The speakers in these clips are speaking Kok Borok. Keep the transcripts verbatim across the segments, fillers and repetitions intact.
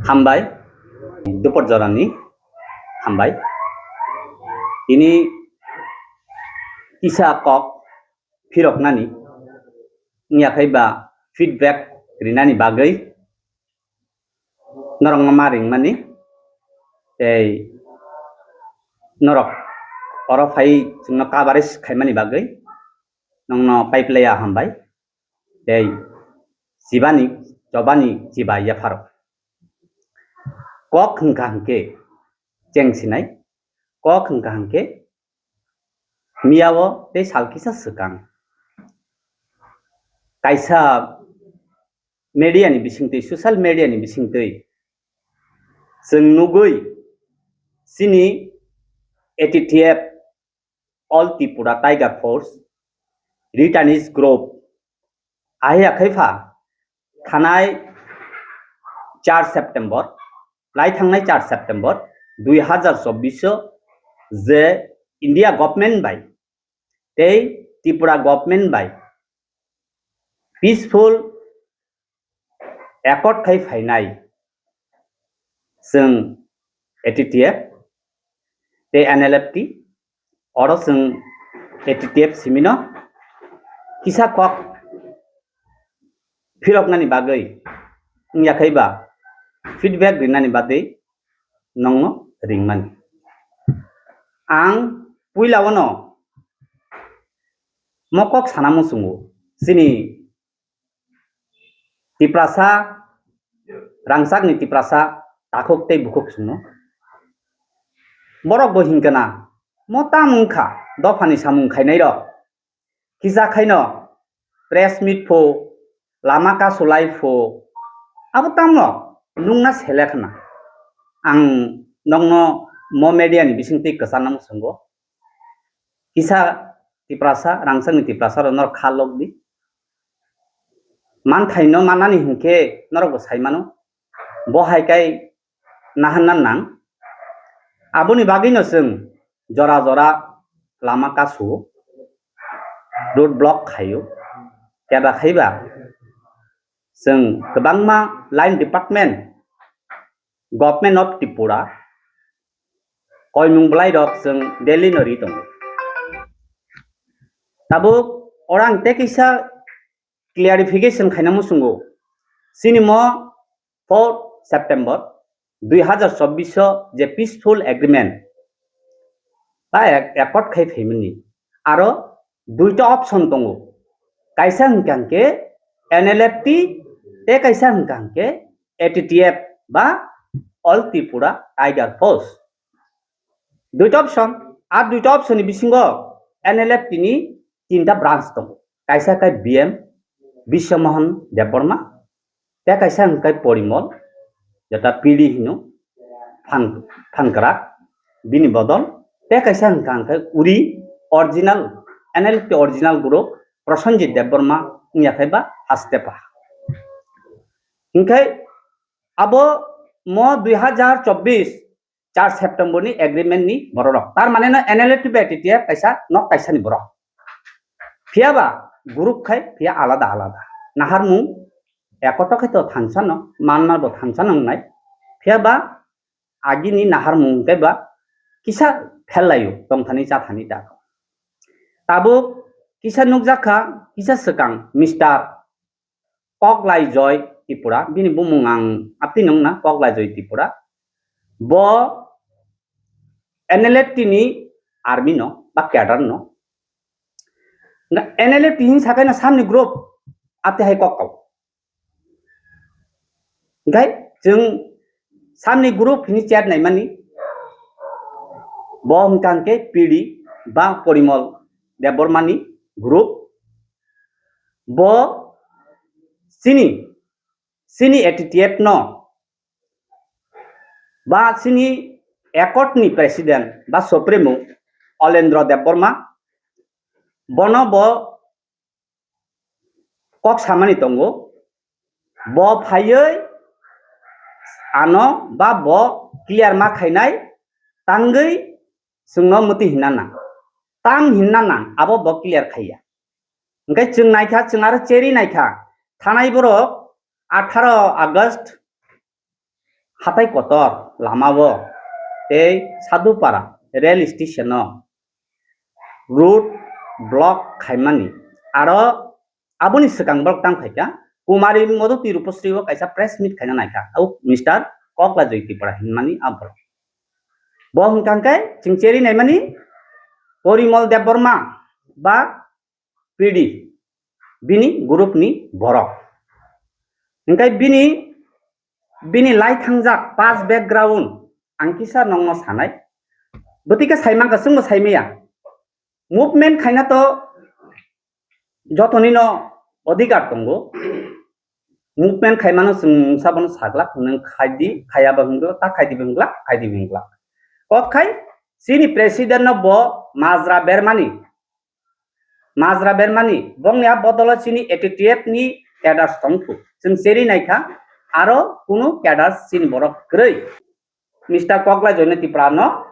Hambai, dupor jorani hambai. Ini kisa kok phiroknani, wngya khai ba feedback rinani bagwi norokno ma ringmani, tei norok oro phai chwngno coverage khaimani bagwi nongno paiplaiya hambai, tei chibani, chobani chiba yapharo. Kok hwnkha hwnkhe cheng sinai, kok hwnkha hwnkhe miyao tei sal kisa swkang kaisa media ni bisingtwi, social media ni bisingtwi chwng nugwi chini A T T F, All Tripura Tiger Force, Returnees Group, ahiya khai pha thanai char September, lai thangnai char September dui hazar chobbish o je India government bai tei Tripura government bai peaceful accord khai phainai chwng A T T F tei N L F T, oro chwng A T T F simino kisa kok phiroknani bagwi wngya khai ba feedback rinani bagwi nongno ringmani. Ang puila ono mo kok sana muchungo, chini Tiprasa, rangchakni Tiprasa takhuk tei bukhuk chwngno. Borok bo hinkhe na, mo tamo wngkha dophani samung khainairok. Kisa khaino press meet pho, lama kasulai pho, abo tamo nungna selek hwna. Ang nokno mo media ni bisingtwi kwcharna muchungo. Kisa Tiprasa, rangchakni Tiprasa rok norok kha lok di. Manthai no manani hinkhe norok bo sai mano. Bo hai kai naharna nang. Aboni bagwi no chwng jora jora lama kasu, road block khaio. Keba khaiba chwng kwbangma line department, Government of Tripura, koimung bwlai rok chwng Delhi no ri tongo. Tabuk orang tei kisa clarification khaina muchungo. Chini mo four September dui hazar chobbish o je peaceful agreement ba ac-, accord khai phaimani, aro duita option tongo. Kaisa hwnkha hwnkhe N L F T tei kaisa hwnkha hwnkhe A T T F ba All Tripura Tiger Force. Duita option, a duita option ni bisingo N L F T ni tinta branch tongo. Kaisa khe B M Biswamohan Debbarma, tei kaisa hwnkhe Porimol, jeta P D hino, phan, phankrak, bini bodol, tei kaisa hwnkha hwnkhe uri original, N L F T original guru Prosenjit Debbarma wngya khe ba haste pa. Hinkhe abo mo dui hazar chobbish char September ni agreement ni borok rok. Tar mane no N L F T bai T T F kaisa nok kaisa ni borok. Phiya ba group khai phiya alada alada. Naharmung ekoto khai to thansa no, manma bo thansa no wngnai. Phiya ba agi ni naharmung khai ba kisa phel laio, tong thani cha thani da. Tabuk kisa nukjak kha, kisa swkang Mister Koklai Joy Tripura, bini bumung ang apni nung na Koklai Joy Tripura. Bo N L F T ni army no ba cadre no. Nga N L F T hin sakai na samni group ate hai kok kau. Ngai chwng samni group hini chat nai mani. Bo hwnkha hwnkhe P D ba Porimol Debbarma ni group. Bo chini, chini A T T F no ba chini accord ni president ba supremo Olendro Debbarma, bono bo kok samani tongo, bo phaiwi ano ba bo clear ma khainai tangwi chwngno mwtwi hinna nang. tam hinna nang, abo bo clear khaiya. Hingke chwng naikha, chwng aro cheri naikha, thanai borok atharo August hatai kotor lamao tei Sadhupara rail station o road block khaimani. Aro aboni swkang borok tang phaikha, Kumari Madhuti Rupasri o kaisa press meet khaina naikha, au Mister Koklai Joy Tripura hinmani a borok. Bo hwnkha hwnkhe chwng cheri naimani Porimol Debbarma ba P D, bini group ni borok. Hingkai bini, bini lai thangjak past background ang kisa nongno sanai. Bwtwi khe saimang ka, chwngno saimaya. Movement khaina to jotonino odhikar tongo. Movement khaimano chwng sabono saglak, nwng khaidi, khayaba hwnglak, ta khaidi hwnglak, khaidi hwnglak. Kok khai chini president no bo majra bermani. Majra bermani, bongni a bodolo chini A T T F ni cadres tongkhu. Chwng cheri naikha, aro kunu cadres chini borok kwrwi. Mister Koklai Joy Tripura no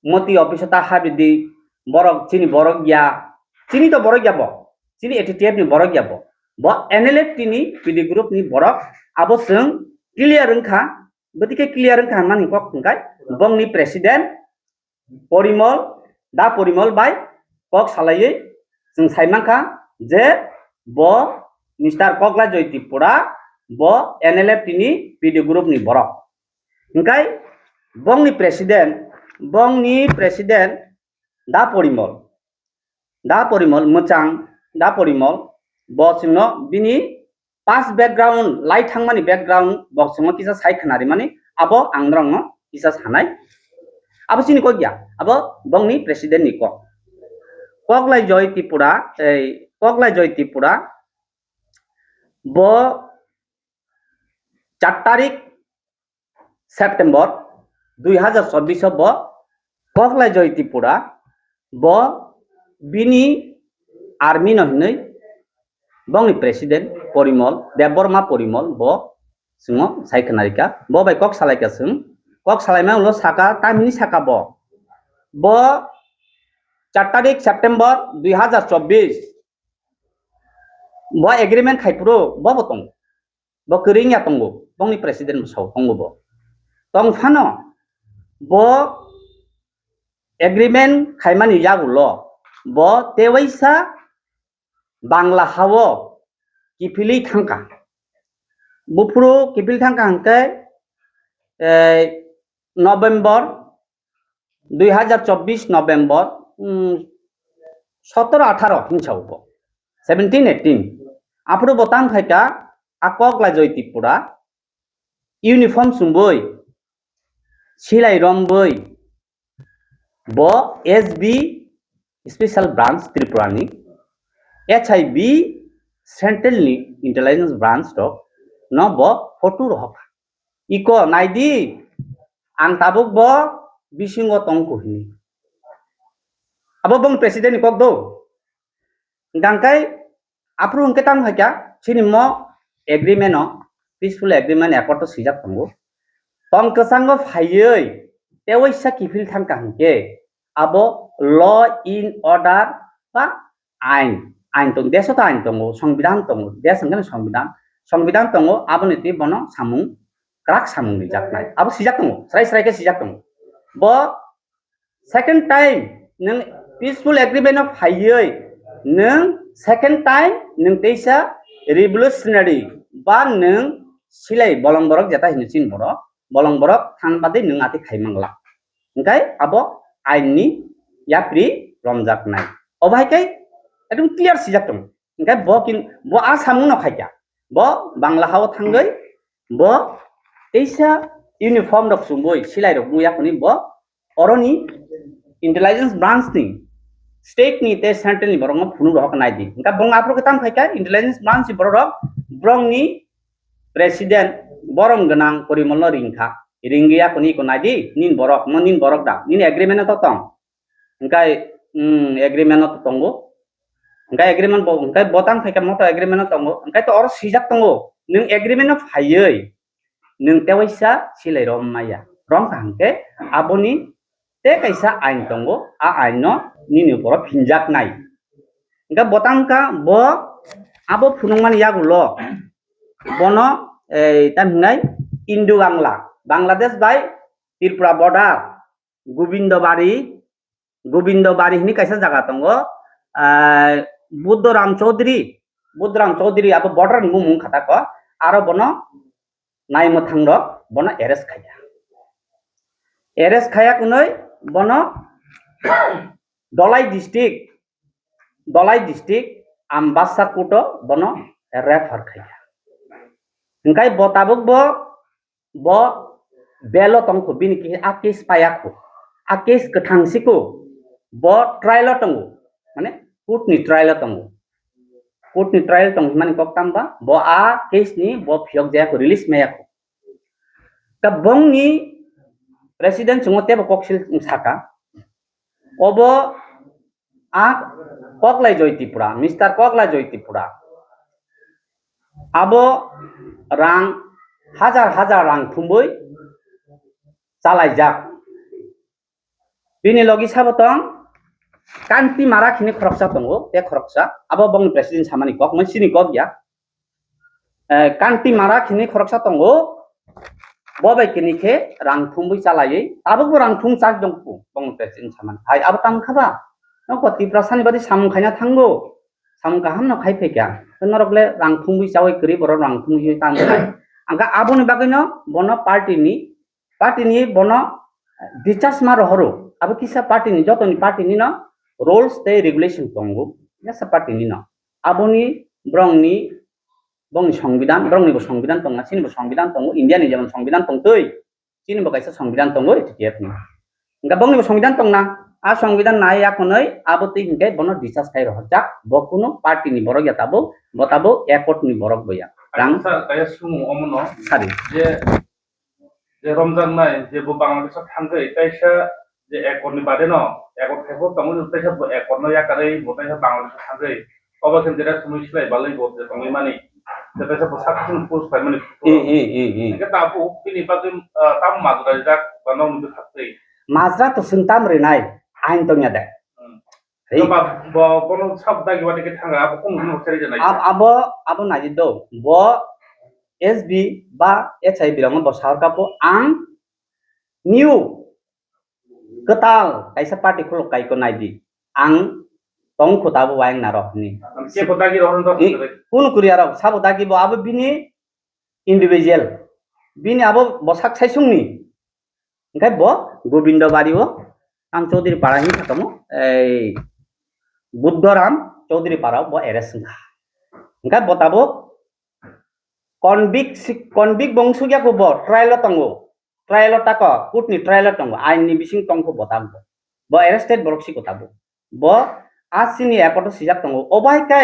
moti office o ta habidi, borok chini borok ya, chini to borok ya bo, chini A T T F ni borok ya bo, bo N L F T ni P D group ni borok, abo chwng clear wngkha, bwtwi khe clear wngkha hinmani kok hwnkhe bongni president Porimol, da Porimol bai kok salaiwi chwng saimankha je bo Mister Koklai Joy Tripura bo N L F T ni P D group ni borok. Hingkai bongni president, bongni president da Porimol, da Porimol mwchang, da Porimol bo chwngno bini past background, lai thangmani background bo chwngno kisa sai khwnarimani, abo ang norokno kisa sanai. Abo chini kok ya, abo bongni president ni kok. Koklai Joy Tripura, ei Koklai Joy Tripura bo char tarik September dui hazar chobbish o bo Koklai Joy Tripura bo bini army no hinwi bongni president Porimol, Debbarma Porimol bo chwngno sai khwnarikha. Bo bai kok salaikha chwng. Kok salaima ulo saka, tamhini saka bo. Bo char tarik September dui hazar chobbish bo agreement khai phuru bo bo tongo. Bo kwrwngya tongo, bongni president bwsao tongo bo. Tong phano bo agreement khaimani yagulo bo tewaisa Bangla hao kiphilwi thangkha. Buphuru kiphilwi thangkha hwnkhe, eh, November dui hazar chobbish November, um, sotoro atharo hinsa ubo, seventeen eighteen. Aphuru bo tang phaikha a Koklai Joy Tripura, uniform chumui, silai romwi, bo S B Special Branch Tripura ni, H I B Central ni Intelligence Branch rok no bo photo rohorkha. Iko naidi, ang tabuk bo bisingo tongkhu hini. Abo bong president ni kok do. Hingkha hingkai aphuru hingke tamo haikha, chini mo agreement o, peaceful agreement accord o swijak tongo. Tong kwchango phaiwi, tewaisa kiphil thangkha hingke, abo law in order ba ain, ain tong, desh o to ain tongo, songbidhan tongo, desh hingkhe songbidhan, songbidhan tongo, aboni twi bono samung, kwrak samung rijaknai. Abo swijak tongo, srai srai khe swijak tongo. Bo second time nwng peaceful agreement o phaiwi nwng second time nwng teisa revolutionary ba nwng silai bolong borok jeta hino chini borok, bolong borok thang badi nwng ati khai mangla. Hingkai abo ain ni yapri romjaknai. Obo hai khe ekdom clear swijak tongo. Hingkai bo kin, bo a samung no khaikha. Bo Bangla hao thangwi bo teisa uniform rok chumui, silai rok muya hwnwi bo oroni intelligence branch ni, state ni tei central ni borok no phunuk rohor nai di. Hingkha bong aphuru khe tamo khaikha intelligence branch ni borok rok, borok ni president borom gwnang Porimol no ringkha. Ringya hwnwi iko nai di, nini borok, mo nini borok da, nini agreement no to tong. Hingkai, mm, agreement no to tongo. Hingkai agreement bo, hingkai bo tang phaikha moto agreement no tongo. Hingkai to oro swijak tongo. Nwng agreement no phaiwi, nwng tewaisa silai rom maya. Rom kha hingke aboni te kaisa ain tongo. A ain no nini uporo phinjaknai. Hingke bo tangkha bo abo phunukmani yagulo bono, ei, tam hinai Indo Bangla, Bangladesh bai Tripura border, Gobindo Bari, Gobindo Bari hinui kaisa jaga tongo, ah, Buddhoram Chaudhary, Buddhoram Chaudhary abo border ni bumung khatako, aro bono naimwthang rok bono arrest khaiya. Arrest khaiya kunui bono Dholai district, Dholai district Ambassa court o bono refer khaiya. Hingkai bo tabuk bo, bo belo tongkho, bini khe a case payakho, a case kwthang siko, bo trial o tongo, mane court ni trial o tongo. Court ni trial tong himani kok tamba, bo a case ni bo phiyok jaya ko, release maya ko. Ta bongni president chungo tebo kok sil saka. Obo a Koklai Joy Tripura, Mister Koklai Joy Tripura. Abo rang hajar hajar rang thumbui chalaijak. Bini logi sabo tong Kanti Marak hini khoroksa tongo, te khoroksa. Abo bongni president samani kok, mon sini kok ya. Eh, Kanti Marak hini khoroksa tongo, bo bai kini khe rang thumbui chalaiwi, tabuk bo rang thum chak dong pu, bongni president samani. Hai abo tang kha ba? Nokho Tiprasani badi samung khaina thango, samung kaham no khai phaikha. Norok le rang thumbui chawi kwrwi borok rang thumbui tang khai. Angkha aboni bagwi no bono party ni party ni bono discharge ma rohoro. Abo kisa party ni, jotoni party ni no rules tei regulation tongo, kisa party ni no. Aboni borokni, borokni songbidan, borokni bo songbidan tongna, chini bo songbidan tongo, India ni jemon songbidan tongtwi, chini bo kaisa songbidan tongo A T T F ni. Hingkha borokni bo songbidan tongna, a songbidan nai ya khonoi abo twi hinkhe bono discharge khai rohorjak, bo kuno party ni borok ya tabuk, bo tabuk accord ni borok bo ya. Rang sa kaya sumu omono sadi. Je je romjaknai, je bo Bangladesh-o thangwi, kaisa je accord ni bade no, accord khai phuru tongwi, kaisa bo accord no yakarwi, bo kaisa Bangladesh-o thangwi, obo khe direct thumwi silai balwi bo je tongwi mani, je kaisa bo sak chwng post khlaimani. Hmm, hmm, hmm, hmm. Hingkhe tabuk bini bagwi, ah, tamo majra rijak ba nokni bwkhaktwi? Majra to chwng tamo rinai, ain tongya de. Hmm. Hey. Bo, bo, bono sab dagi wadi khe thanga, abo kung kung chari janai. Ab-, abo, abo nai do. Bo S B ba H I birango bo sahor kapo ang new kwtal kaisa party khuluk kaiko nai di. Ang tong khuta bo wayang narok ni. Ang ke bo dagi rohon do. Ni, kunu kuriya rok sabo dagi bo abo bini individual. Bini abo bosak saisung ni. Hingkhe bo Gobindo Bari o ang Chaudhary Para hinwi kha tongo, ei Buddhoram Chaudhary Para o bo arrest wngkha. Hingkhe bo tabuk convict si-, convict bo wngsukya kho bo trial o tongo, trial o tako, court ni trial o tongo, ain ni bising tongkho bo tabuk. Bo arrested borok si kho tabuk. Bo a chini accord o sijak tongo. Obo hai khe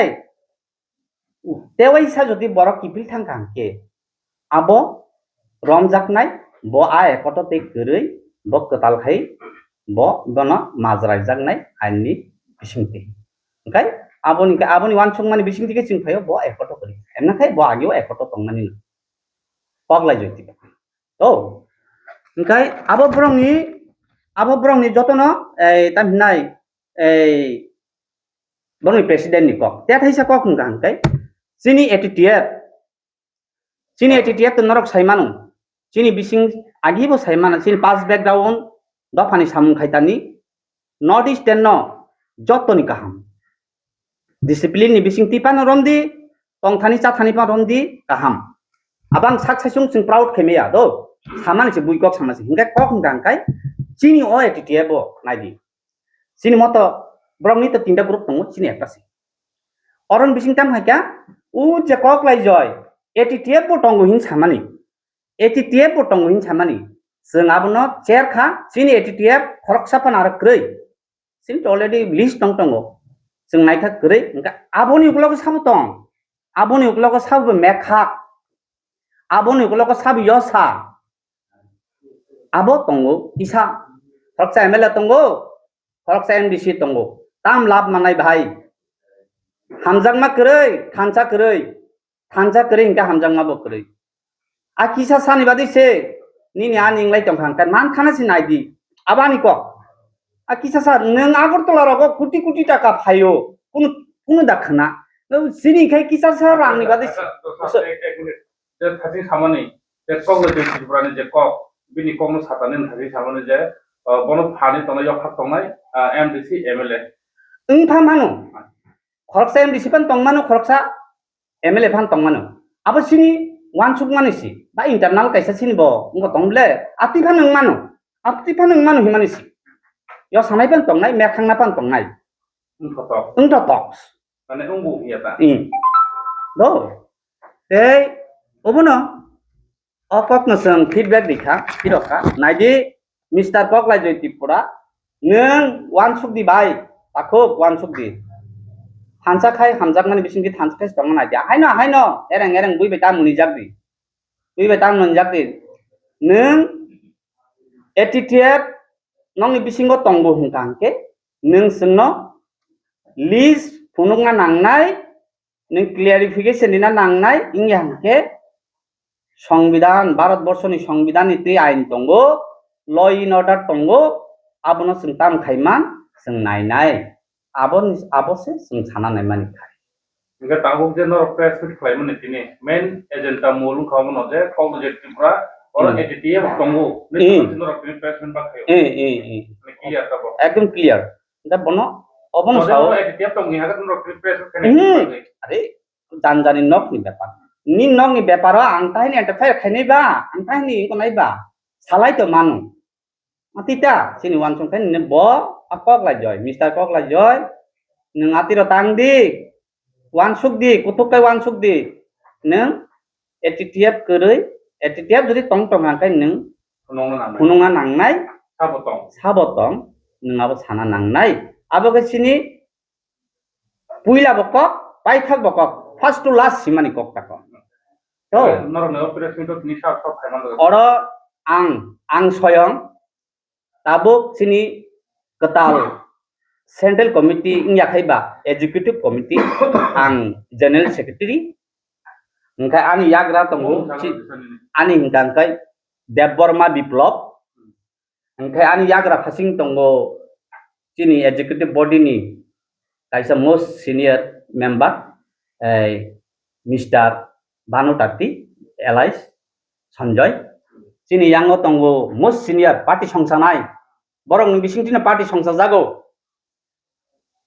tei waisa jodi borok kiphil thang kha hwnkhe, abo romjaknai, bo a accord o tei kwrwi, bo kwtal khai, bo bono majra rijaknai ain ni bisingtwi. Hwnkhe aboni, aboni uansukmani bisingtwi khe chwng phaio bo accord o kwrwi. Emna khai bo ageo accord o tongmani no. Koklai Joytiba. To, hwnkhe abo borokni, abo borokni jotono, ei, tam hinai, ei, borokni president ni kok. Te thaisa kok wngkha hwnkhe, chini A T T F, chini A T T F to norok sai mano. Chini bising agi bo sai mano, chini past background dophani samung khaitani, North Eastern no jotoni kaham. Discipline ni bising twi phano romdi, tongthani chathani phano romdi, kaham. Abang sak saisung chwng proud khe maya do, samani se bui kok sama se. Hingkhe kok hwnkha hwnkhe, chini o A T T F bo naidi. Chini moto borokni to tinta group tongo, chini ekta se. Oron bising tam hai kha, u je Koklai Joy, A T T F bo tongo hin samani. A T T F bo tongo hin samani. Chwng abono cher kha, chini A T T F khoroksa phano aro kwrwi. Chini to already list tong tongo. Chwng naikha kwrwi, hwnkhe aboni uklogo sabo tong. Aboni uklogo sabo mekhak. Aboni uklogo sabo yosa. Abo tongo kisa. Khoroksa M L A tongo, khoroksa M D C tongo. Tam lab manai bhai. Hamjakma kwrwi, thansa kwrwi. Thansa kwrwi hwnkhe hamjakma bo kwrwi. A kisa sani badi se nini ani wnglai tongkha hwnkhe man khana se naidi. Abani kok. A kisa sa nwng Agartala rogo koti koti taka phaio, kunu, kunu da khna. Nwng sini khai kisa sa rang ni bagwi. Dosa, dosa, ek, ek minute. Je thasi samani, je kok le Tripura ni je kok, bini kok no satani thasi samani je, ah, bono phani tongnai, yok hak tongnai, ah, M D C, M L A. Wng pha mano. Khoroksa M D C phan tong mano, khoroksa M L A phan tong mano. Abo sini wansuk mani si, ba internal kaisa sini bo, wngkha tong ble, atwi phan wng mano, atwi phan wng mano himani si. Yo sanai phan tongnai, merkhangna phan tongnai. Wngkha tok. Wngkha tok. Mane wngbu wngya ta. Hmm. Do. Tei, obono, o kok no chwng feedback rikha, phirokha. Naidi, Mister Koklai Joy Tripura, nwng wansuk di bai, takhuk wansuk di. Hansa khai hamjakmani bisingtwi thansa khai tongma naidi. Haino, haino, ereng, ereng, bui bai ta munijak di. Bui bai ta munijak di. Nwng A T T F nokni bisingo tongo hwnkha hwnkhe, nwng chwngno list phunukna nangnai, nwng clarification rina nangnai, wngya hwnkhe Songbidan, Bharat Borso ni Songbidan ni twi ain tongo, law and order tongo, abono chwng tam khaiman chwng nainai, abo, abo se chwng sana naimani khai. Hingke tabuk je norok press meet khlaimani tini main agenda mul wngkha omono je Koklai Joy Tripura oro Hmm. A T T F tongo. Hmm. Norok tini press meet bakhayo. Eh, eh, eh. Mane clear tabuk. Ekdom clear. Da bono, obono Oro sao. A T T F tongni hagat norok tini press meet khainai Hmm. bagwi. Are, janjani nokni bepar. Ni nokni beparo ang tahini interfere khainai ba, ang tahini wngkha nai ba. Salai to mano. Atita, chini wansong khe nini bo a Koklai Joy, Mister Koklai Joy, nwng atiro tang di, wansuk di, kuthuk kai wansuk di, nwng A T T F kwrwi, A T T F jodi tong tong hang khe nwng Phunukna nangnai. Phunukna nangnai, Sabo tong. Sabo tong, nwng abo sana nangnai. Abo khe chini puila bo kok, paithak bo kok, first to last simani kok ta kok. To. Norok ni operation to tini sab sab khaimano. Oro ang, ang soyong tabuk chini kwtal Central Committee wngya khai ba Executive Committee ang General Secretary. Hingkhe ani yagra tongo, Oh, chi-, ani hingka hingkai Debbarma Biplop. Hingkhe ani yagra phasing tongo chini executive body ni kaisa most senior member, eh, Mister Bhanu Tati, alias Sanjoy. Chini yango tongo most senior party songsanai. Borokni bisingtwino party songsajago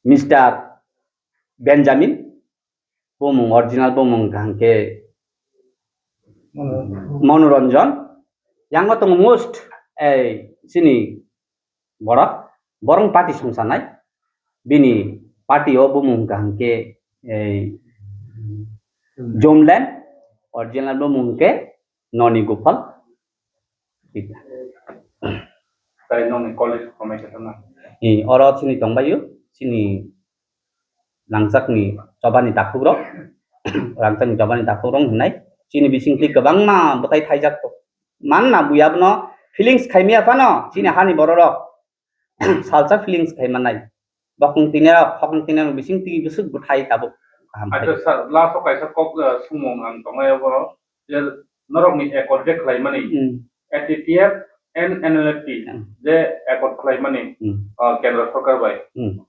Mister Benjamin. Bumung, original bumung hwnkha hwnkhe Monoranjan. Yango tongo most, eh, chini borok, borok party songsanai. Bini party o bumung hwnkha hwnkhe, eh, Jomlen, original bumung hwnkhe Noni Gopal. Tei nokni college formation na? Eh, oro chini tongbaio, chini rangchakni chobani takhukrok, rangchakni chobani takhukrok hinai chini bisingtwi kwbangma bwthai thaijak tok. Manna buya bono feelings khaimya phano chini hani bororok salsa feelings khai manai. Bokong tini rok, hokong tini rok bising twi bwswk bwthai tabuk kaham khai. Acha sir, last o kaisa kok, eh, sumung ang tongnai abo je norokni accord je khlaimani, Hmm. A T T F and N L F T Hmm. je accord khlaimani, Hmm. ah, kendra sarkar bai. Hmm.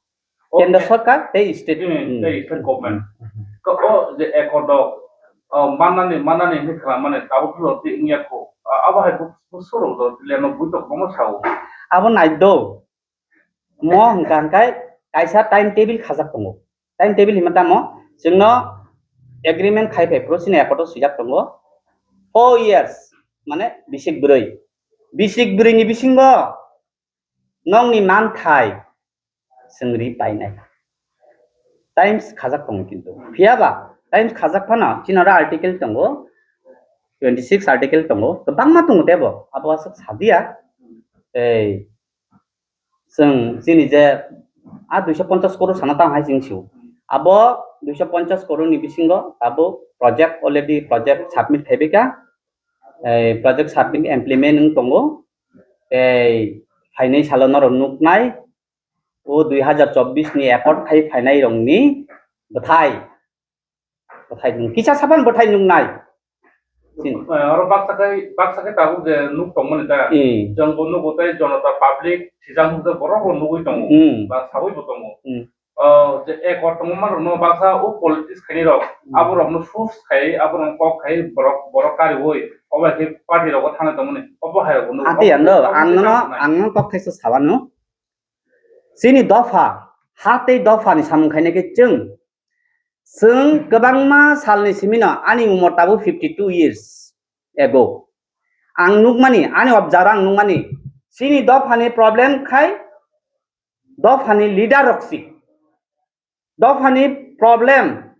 O Kendra e- sarkar tei state. Hmm, Hmm. tei state government. Hmm. Ko o je accord o, ah, manani, manani hinwi khlaimani tabuk phano twi wngya kho. Ah, abo hai bu, bu suru do, leno buitok bono sao. Abo nai do. Mo hwnkha hwnkhe kaisa time table khajak tongo. Time table hinma tamo chwngno agreement khai phai phuru chini accord o swijak tongo. Four years, mane bisik bwrwi. Bisik bwrwini bisingo nokni manthai chwng ri painai. Times khajak tongo kintu. Phiya ba Times khajak phano chini oro article tongo, twenty six article tongo, kwbangma tongo tebo. Abo aswk sadia. Tei chwng chini je a duiso ponchas crore sana tang hai chwng sio. Abo duiso ponchas crore ni bisingo abo project already project submit khaibaikha. Ei project submit implement wng tongo. Tei phainai salo norok nuknai o dui hazar chobbish ni accord khai phainai rokni bwthai. Bwthai nung kisa sapan bwthai nungnai. Oro baksa khe, baksa khe tabuk je nuk tongmani ta. Hmm. Jwng bo nugo tei jonota public sijak nuk borok bo nugui tongo. Hmm. Ba saui bo tongo. Hmm. O je ekor tongma rok no baksa o politics khaini rok. Hmm. Abo rok no sus khai, abo rok kok khai borok, borok kariui obo hai khe party rogo thangna tongmani. Obo hai rok bo nugo. Ati ando, ang no, ang no kok thaisa sabanu. Chini dopha, ha tei dopha ni samung khaina khe chwng. Chwng kwbangma salni simino ani umor tabuk fifty two years ago. Ang nukmani, ani observe ang nukmani, chini dophani problem khai dophani leader rok si. Dophani problem,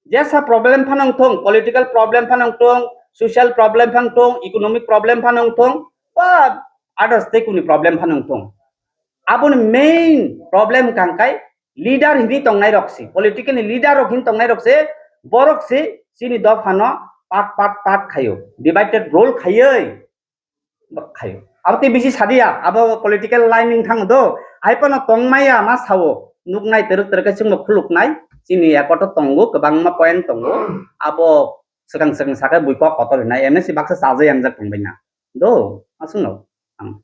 jesa problem phano wngthong, political problem phano wngthong, social problem phano wngthong, economic problem phano wngthong, ba others tei kuni problem phano wngthong. Aboni main problem kangkai leader hini tongnai rok si, political ni leader rok hini tongnai rok se, borok se chini dophano part, part, part khayo, divided role khayoi, khayo. Abo tei bisi sadia, abo political line wng thang do, hai phano tongmaya ma sao, nuknai teruk teruk khe chwngno khuluknai, chini ekoto tongo, kwbangma point tongo, abo swkang swkang sakhe bui kok kotor hinai, M S C baksa chajai anjak tongbaina. Do, aswkno ang.